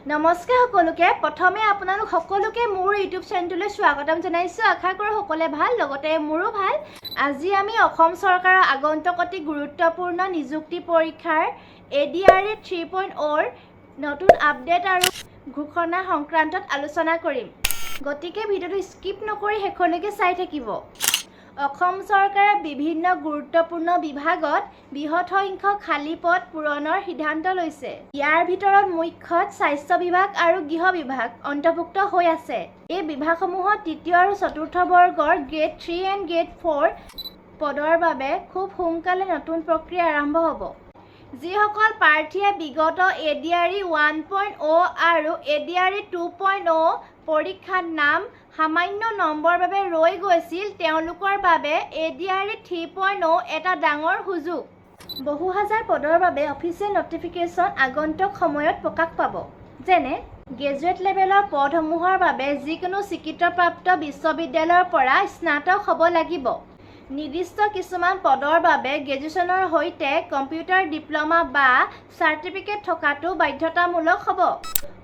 নমস্কাৰ সকলোকে। প্ৰথমে আপোনালোক সকলোকে মোৰ ইউটিউব চেনেলটোলৈ স্বাগতম জনাইছোঁ। আশা কৰোঁ সকলোৱে ভাল, লগতে মোৰো ভাল। আজি আমি অসম চৰকাৰৰ আগন্তুক অতি গুৰুত্বপূৰ্ণ নিযুক্তি পৰীক্ষাৰ এডিআৰই 3.0ৰ নতুন আপডেট আৰু ঘোষণা সংক্ৰান্তত আলোচনা কৰিম। গতিকে ভিডিঅ'টো স্কিপ নকৰি শেষলৈকে চাই থাকিব। অসম চৰকাৰে বিভিন্ন গুৰুত্বপূৰ্ণ বিভাগত বৃহৎ সংখ্যক খালী পদ পূৰণৰ সিদ্ধান্ত লৈছে। ইয়াৰ ভিতৰত মুখ্যতঃ স্বাস্থ্য বিভাগ আৰু গৃহ বিভাগ অন্তৰ্ভুক্ত হৈ আছে। এই বিভাগসমূহত তৃতীয় আৰু চতুৰ্থ বৰ্গৰ গ্ৰেড 3 এণ্ড গ্ৰেড 4 পদৰ বাবে খুব সোনকালে নতুন প্ৰক্ৰিয়া আৰম্ভ হ'ব। যিসকল প্ৰাৰ্থীয়ে বিগত এডিআৰই 1.0 আৰু এডিআৰই 2.0 পৰীক্ষাত নাম সামান্য নম্বৰৰ বাবে ৰৈ গৈছিল, তেওঁলোকৰ বাবে এডিআৰই 3.0 এটা ডাঙৰ সুযোগ। বহু হাজাৰ পদৰ বাবে অফিচিয়েল নটিফিকেশ্যন আগন্তুক সময়ত প্ৰকাশ পাব। যেনে গ্ৰেজুৱেট লেভেলৰ পদসমূহৰ বাবে যিকোনো স্বীকৃতিপ্ৰাপ্ত বিশ্ববিদ্যালয়ৰ পৰা স্নাতক হ'ব লাগিব। নিৰ্দিষ্ট কিছুমান পদৰ বাবে গ্ৰেজুৱেশ্যনৰ সৈতে কম্পিউটাৰ ডিপ্ল'মা বা চাৰ্টিফিকেট থকাটো বাধ্যতামূলক হ'ব।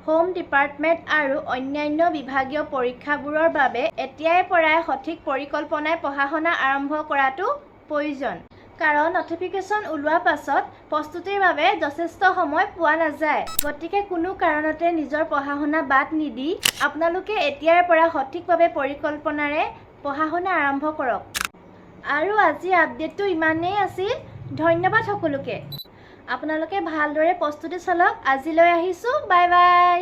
হোম ডিপাৰ্টমেণ্ট আৰু অন্যান্য বিভাগীয় পৰীক্ষাবোৰৰ বাবে এতিয়াৰ পৰাই সঠিক পৰিকল্পনাৰে পঢ়া-শুনা আৰম্ভ কৰাটো প্ৰয়োজন। কাৰণ নটিফিকেশ্যন ওলোৱাৰ পাছত প্ৰস্তুতিৰ বাবে যথেষ্ট সময় পোৱা নাযায়। গতিকে কোনো কাৰণতে নিজৰ পঢ়া-শুনা বাদ নিদি আপোনালোকে এতিয়াৰ পৰা সঠিকভাৱে পৰিকল্পনাৰে পঢ়া-শুনা আৰম্ভ কৰক। আৰু আজি আপডেটটো ইমানেই আছিল। ধন্যবাদ সকলোকে। আপোনালোকে ভালদৰে প্ৰস্তুতি চলাওক। আজিলৈ আহিছোঁ, বাই বাই।